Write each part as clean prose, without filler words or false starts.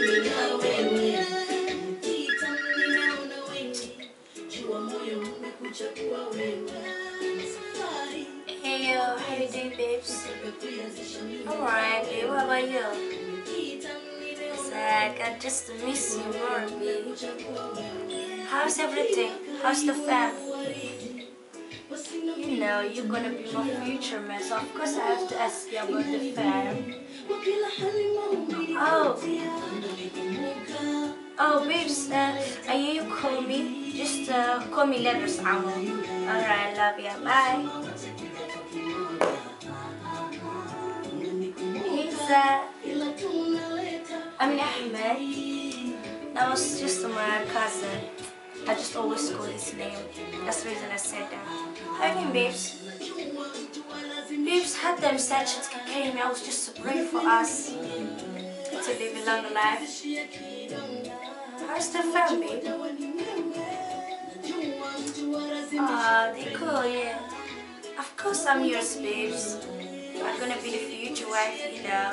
Hey yo, how you doing, babes? Alright, babe, what about you? It's like, I just miss you more, babe. How's everything? How's the fam? You know, you're gonna be my future man, so of course I have to ask you about the fam. Oh. Oh, babes, I hear you call me. Just call me later, Amo. Alright, love you. Bye. Hey, Zach. I mean, Ahmed. That was just my cousin. I just always call his name. That's the reason I said that. How are you doing, babes? Babes, had them sessions came. I was just praying for us to live a longer life. How's the family? Ah, they cool, yeah. Of course I'm yours, babes. I'm gonna be the future wife, you know.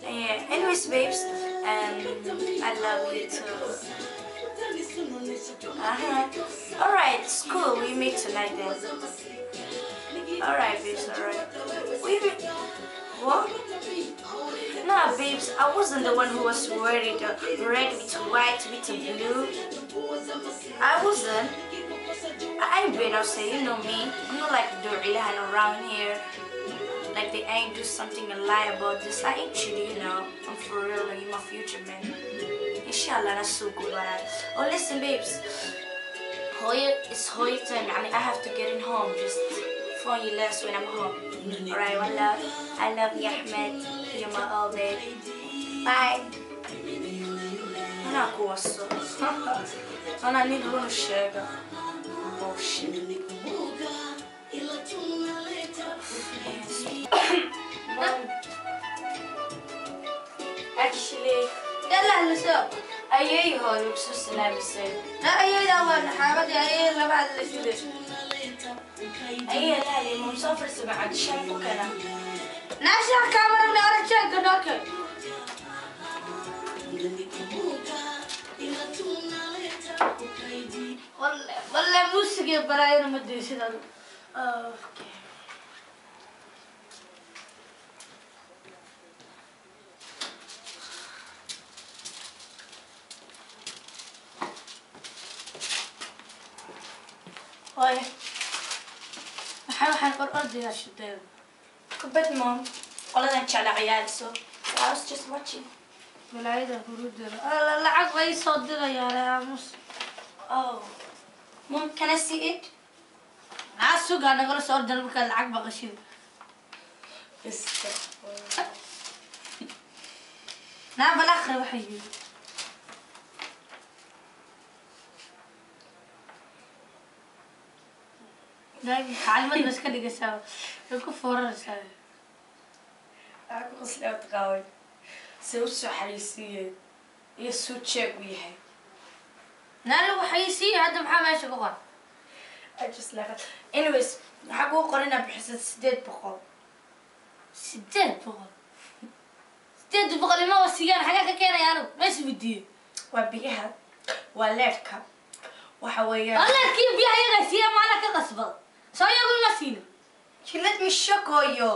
Yeah. Anyways, babes, I love you too. Alright, it's cool. We meet tonight then. Alright, babes, alright. We meet. What? Nah, babes, I wasn't the one who was wearing the red with white with the blue. I wasn't. I ain't been upset, you know me. I'm not like the Ilahan around here. Like they ain't do something and lie about this. I ain't cheating, you know. I'm for real, like, you're my future man. Inshallah, that's so good. Oh, listen, babes. It's Hoya time. I mean, I have to get in home. Just phone you less when I'm home. Alright, one love. I love you, Ahmed. You're my old babe. Bye. أنا كوسو. أنا need run sugar. Bullshit. Actually, يلا هلا أيه هو يبسو السلام السلام. لا أيه لا وأنا حابة أيه لا بعد اللي شو أيه لا لي مسافر سبعة شامبو كنا. ناشا كاميرا من أرجع كناك. والله والله موسيقى براينا ما أدري شو هذا. أوكي. هاي waxaan or ordayaa shideed. Kubad mom. Qoladan jecla ciyaarso. I was just watching. Walaayada huruudada. Alla lacag way soo dirayaa aamus. Oh. Mom, can I see it? Suga nagala soo orday marka lacag baqashid. Istaghfir. Na bal akhri waxa yiri. Caalimad bas ka dhigaysaa way ku fooraraysaa. Waxaa ku qoslay oo taqaaway see u soo xayeysiiyeen iyo suu jeeg u yahay. Naa lagu xayeysiiyey hadda maxaa meesha ku qoran? I just like it. Anyways, waxaa kugu qoran inaad bixisad 800. 800? 800 ima wasiiyaan xagee ka keenaya anigu ma is weydiiyey. Waa biyaha, waa leerka, waxa weeyaan. Leerkii biyaha iyagaa siiya maana ka qasbada. Soo iyagu ima siinin. You let me shock you.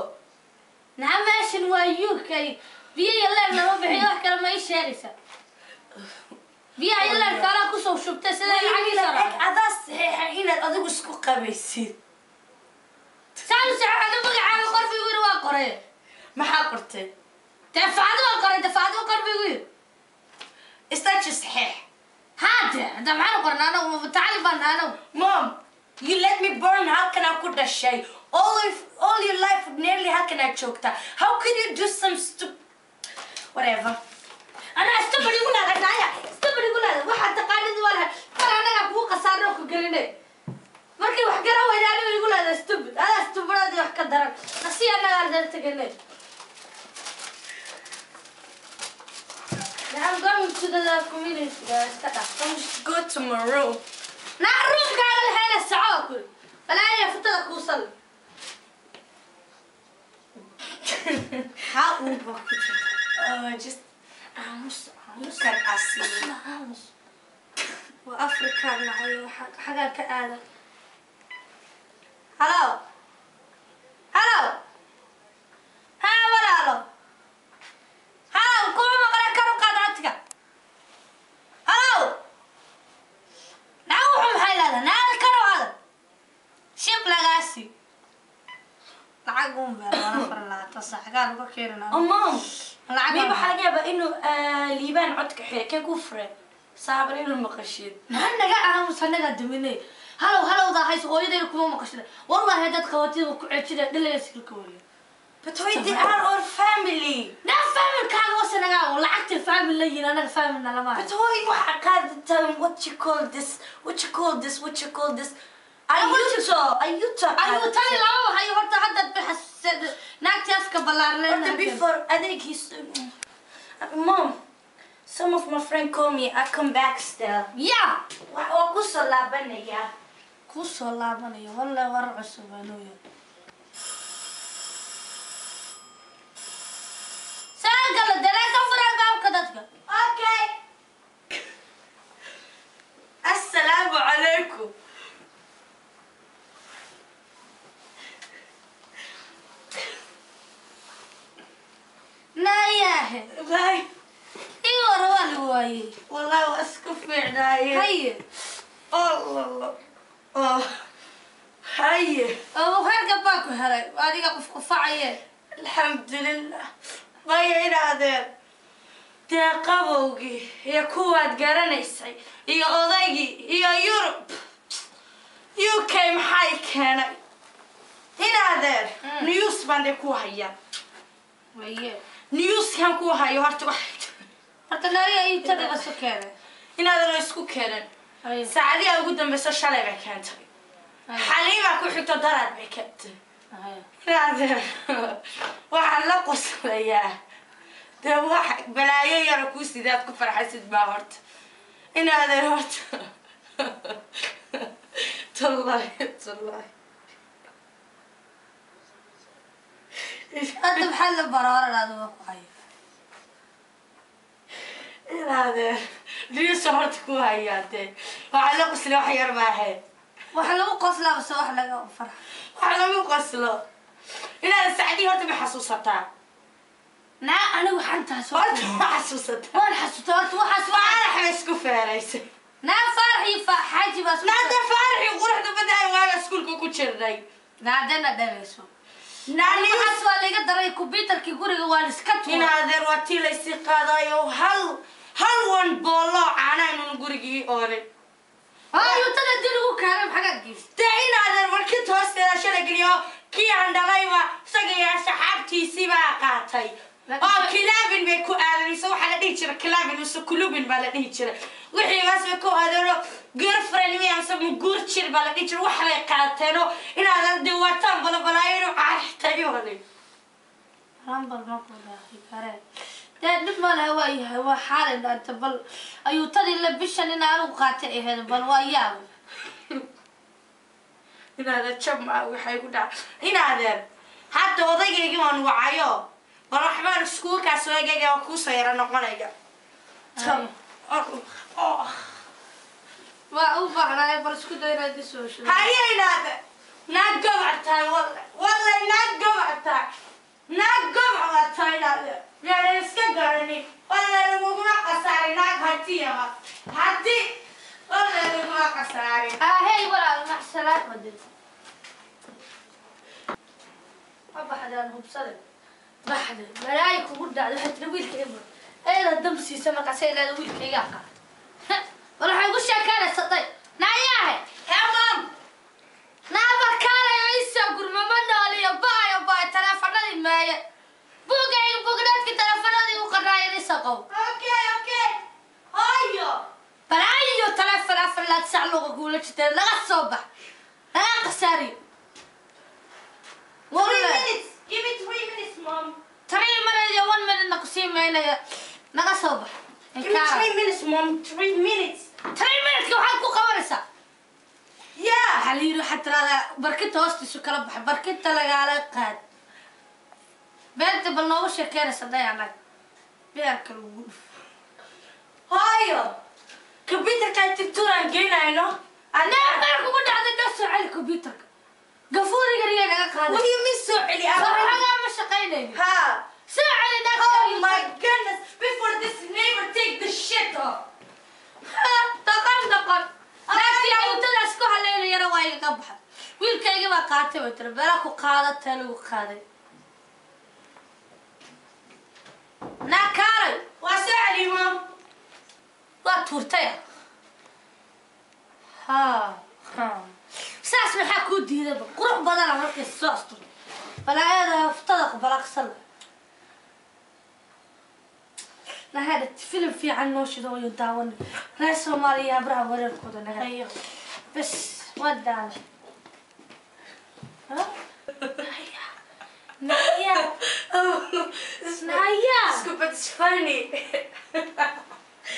Naa meeshan waa UK. Biyo iyo leer lama bixiyo wax kale ma ii sheegaysaa. Biyaha iyo leerka anaa kusoo shubtay sidee lacag ii soo raacday. Adaa saxiixa inaad adigu isku qabaysid. Saan saxiixa magacaaga qor buu yiri waa qoray. Maxaa qortay? Dafacad waa qoray, dafacad waa qor buu yiri. Is that just saxiix? Haade, hadda maxaan qornaa anagu mutacallim baan nahay anagu. Mom, you let me burn halkan aan ku dhashay. All your life nearly halkan aad joogtaa. How could you do some whatever. Anaa stupid igu leedahay naaya. Stupid igu leedahay. Waxaad taqaanid waa lahay. Mar anaga kugu khasaarno ku gelinay. Markii wax garan weyda anigu igu leedahay stupid. Adaa stupid wax ka daran. Nasiya anaga aan taganay. I'm going to the community guys. I'm just go to my room. Na room kaaga lahayna saco ku. Balaaya futada ku sal. How Oh, just Aamus. Look at us. Aamus. Waa Afrikaan nahay, xagaan ka aada. Halo, halo, haa walaalo, halo, kuma maqle, kor u qaad codka. Halo, naa wuxuu maxay leedahay? Naada kor u hadal. Shib lagaasi lacag uun baa 24 saac xagaan uga keenana. Oh mom. Lacag. Maybe waxaa laga yaabaa inuu Liibaan codka xiray kan ku furay saabar inuu maqashid. Maxaa naga aamus, anagaa duminay. Halow halowdaa hayso, hooyadayna kuma maqashida. Wallahi haddaad qabatid waa ku ceejida dhilaya silka weliya. But wait, they are our family. Naa familkaaga wase naga aamus, lacagta family la yihin, anaga familna lama hayo. But wait, waxa qaadataan, what you call this, what you call this, what you call this, ayuto, ayuto. Ayuu tani lama hayo horta, haddaad bixas naagtii afka ballaarleen. Horta before adeeghiis, mom, some of my friend call me, I come back still. Ya. Waa kusoo laabanaya. Kuu soo laabanayo, wallahi warar cusub baa noo yahay. Saagala dareen ka furan baabka dadka. Okay, assalaamu calaykum. Naayahe. Bye. Ii wara, waa lagu waayey. Wallahi waa isku fiicnaaye. Haye. Allah, oh, haye. Oo hargab baa ku helay adiga, qof qufacaye. Alxamdulilah. Maya inaadeen dee qabowgii iyo kuwaad garanaysay iyo odaygii iyo Yurub UK maxay keenay inaadeen. News baan dee ku hayaa. Waye. Newskan ku hayo horta waxay Horta naaya iitadiba su keenay. Inaadan oo isku keenan. Haye. Saacadihi ugu dambeyso shalay bay keentay. Haye. Xaliibaa ku xigto, daraad bay keentay. Haye. Inaadeen waxaan la qoslayaa dee wax balaayo yara kuu sidaad ku farxasid baa horta inaadeen horta, tallahi tallahi. Hadda maxaa la barooran adiga ku hayo? Inaadeen newsa horta ku hayaa dee waxaan la qoslay wax yar maahe. Wax lagu qoslaa base wax laga farxa? Wax lagu qoslo inaad saacadii horta ma xasuusataa? Naa anigu xantaas Horta ma xasuusataa? Waan xasuustaa horta waxaas waa Faarax bay isku feeraysay. Naa Faarax iyo xaaji baa isku Naada Faaraxii quruxda badan waaga iskuulka ku jirnay. Naadana dhalayso. Naa news Waxaas waa laga daray, computerkii guriga waa la iska tuuray. Inaadeer waa tii laysii qaadayo hal wan booloo caanaynun gurigii oolay. Ayuutada dil ugu keenay maxagaad geystay? Dee inaadeer markinta hoosteeda shala geliyo, kii aan dhalayba isaga iyo asxaabtiisii baa qaatay oo kilaabin bay ku aadeen, mise waxaa la dhihi jira kilaabin mise kulubin baa la dhihi jira, wixii baas bay ku aadeenoo girlfriend miya mise muguur jir baa la dhihi jira, wax bay qaateenoo inaadan dee waataan balabalaayo inuu caarixtay oolay. Rambal ma ku dhaafi kareen dee, dhib ma laha, waa yahay, waa xaalin dhaanta. Bal ayuutadii la bishan in anigu qaatay ahayd, bal waa yaab. Inaadeer jab maa waxay ku dhaca inaadeer hadda odaygaygii waan wacayo, bal waxbaan iskuulkaas odaygayga waa kuusoo yara noqonaya. Waa u baahnaay, bal isku day inaad isoo hesho. Haye inaadeer, naag gobac tahay walle, walle naag gobac tahay, naag gobac waa tahay inaadeer, miyaanan iska garanin? Walle laguguma khasaarin naag hantiyaba hanti, walle laguma khasaarin. Ahey walaal, macsalaad wadin ma baxdaan, hubsade baxde balaayo kugu dhacda. Waxay tiri wiilka ibr eeda dam siisa, markaasay leeda wiilka igaa qaata. Bal waxay ugu sheekeynaysa day nayaahe. Hee mom. Naabarkaalaya isoo gurmama nooliyo baayo baayo, taleefanadii meeye, buugayga bugdhaadkii taleefanadii u qaraayan isa qabo. Okay, hooyo. Balaayo taleefon 24 sac luuqa kuula jirteen, laga soo bax, laga khasaariyo. 3 minutes, give me 3 minutes, mom. 3 minutes iyo 1 minute na kusii maynaya, naga soo bax. Give me 3 minutes, mom, 3 minutes. 3 minuteska waxaad ku qabanaysaa? Yeah. Waxaa la yidhi waxaad tiraahdaa barkinta hoostiisu kala baxay, barkinta lagaala qaad. Beenta bal noogu sheekeynaysa day annaga. Beerka lagu dhufo. Hooyo, computerka tirturaan geynayno. Anaa beer kugu dhacday, noo soo celi computerka. Gafuuriga riga naga qaaday. What do you mean soo celi? Soo ma shaqaynayno. Ha. Soo celi naag. Oh my goodness, before this neighbor take the shit off. Dhaqan dhaqan. Naagtii ayuutadaas ku haleynayana waa igaga baxay. Wiilkayga baa qaatay bay tiri, beelaa ku qaadatee lagu qaaday. Naag kaalay. Waa soo celi, mom. Waa tuurtay. Ha ha, saas maxaa kuu diidayba? Qurux badana markay soo asturtay. Balaayada haftada balaqsan. Nahada filim fiican noo shido oo daawan. Reer Soomaaliya habraha wareerkooda naga. Bas waa daalay. Naya. Naya. Scoop, it's funny.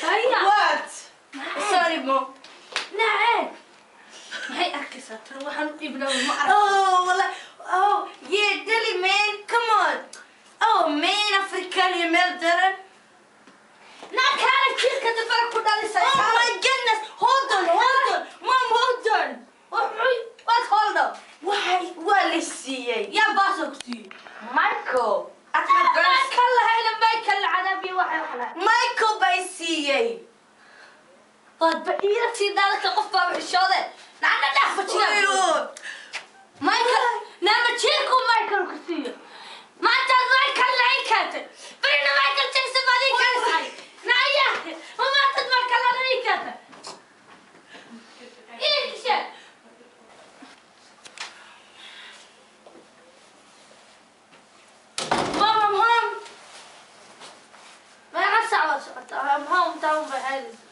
Naya. What? Sorry, mom. Naceen. Maxay arkaysaa tan waxaan u iibnaa ma arag. Oh, wallah. Oh, yeah, Dilly, man. Come on. Oh, man, African iyo meel daran. Naa kaala jiirka dambana ku dhalisay. Oh my goodness. Hold on, hold on. Mom, hold on. What hold on? Why? Waa la siiyey. Yaa baasoo ku siiyey? Michael. At my birth. Michael lahayna Michael cadaab iyo waxay wax lahayd. Michael bay siiyey. Waadba iila sii dhaalka qof baa xishoode. Nacna dhaaf fajiyaan. Michael, nama jiirku Michael ku siiyo. Maantaad Michael la ii keentay. Berina Michael Jackson baad ii keentay. Naya, ma maantaad Michael la ii keentay. Ii sheeg. Mom, I'm home. Meeqa saac baad socotaa? I'm home down by aadaysa.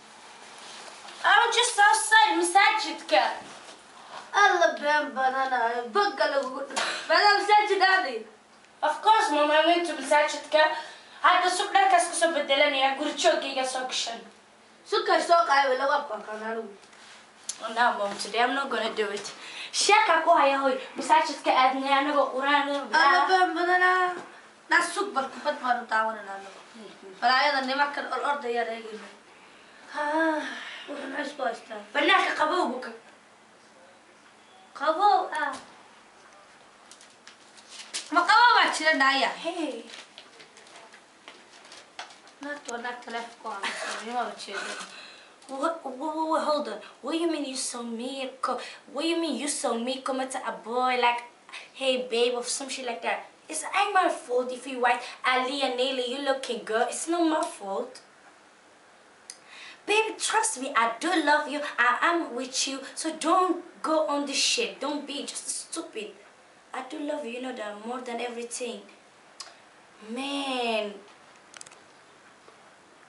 I'm just outside masaajidka. Alla been badanaayo, bagga lagugu dhufo. Maadaama masaajid aaday. Of course, mom, I went to masaajidka. Hadda sug dharkaas kusoo bedelanaya, guri joogayga soo gashan. Sukay soo qaay wala waa ku anigu. No, mom, today I'm not gonna do it. Sheeka ku haya hoy, masaajidka aadnay anagoo quraan. Alla been badanaa. Naa sug bal kubad baanu daawananaa anagu. Balaayada nimankan ol ordayaan eegayna. Wuxuu maxay isku haystaa? Banaanka qabowgu ka. Qabow ah. Ma qabow baa jira naaya? Hey. Naagtu waa naag taleefanka ku aamusan, nimaba jeedo. What, what, what, hold on. What do you mean you saw me? What do you mean you saw me come to a boy like, hey babe, or some shit like that? It's ain't my fault if you white Ali and Nelly, you looking good. It's not my fault. Baby, trust me, I do love you. I am with you. So don't go on this shit. Don't be just stupid. I do love you, you know that, more than everything. Man.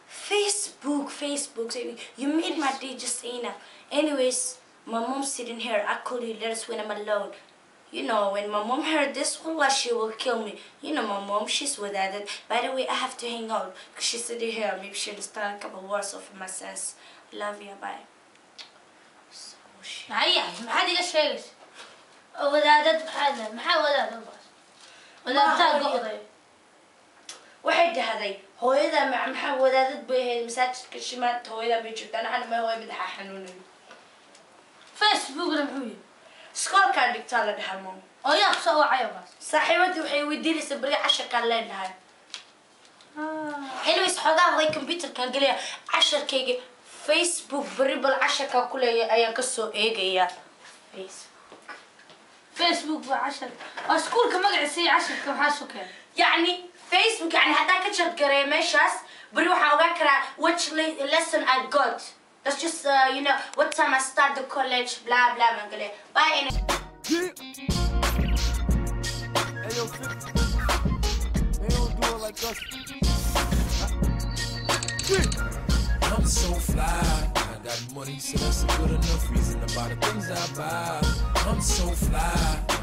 Facebook, Facebook. You made my day just saying that. Anyways, my mom's sitting here. I call you later when I'm alone. You know, when my mom heard this, wallah, she will kill me. You know my mom, she's with that. By the way, I have to hang out because she's sitting here. Maybe she understand a couple words of my sense. Love you, bye. So shit. Naya, maxaad iga sheegaysa? Oo wadaadad maxaa leedahay? Maxaa wadaad u baas? Wadaadtaa go'day. Waxay dhahday hooyada maxaa wadaadad bay ahayd masaajidka shimaanta hooyada bay joogtaa anana ma hooyo madaxa xanuunayo. Facebookna muxuu yahay? Iskoolkaan dhigtaa la dhahaa mom. Oo yaa ku soo wacaya baas? Saaxiibadii waxay weydiinaysaa beri casharkaan leenahay. Anyways, xogaha way computerkaan gelaya casharkayga Facebook beri bal casharkaan ku leeyahay ayaan ka soo eegayaa. Facebook. Facebook waa cashar. Waa iskuulka magaciisa iyo casharka maxaa soo keenay? yacni Facebook yani haddaan ka chat gareeyo meeshaas beri waxaan ogaan karaa which lesson I got. That's just you know what time I start the college, blah blah baan galaya. Bye. Yeah. Hey, yo, 50. They don't do it like us. Yeah. I'm so fly. I got money, so that's a good enough reason to buy the things I buy. I'm so fly.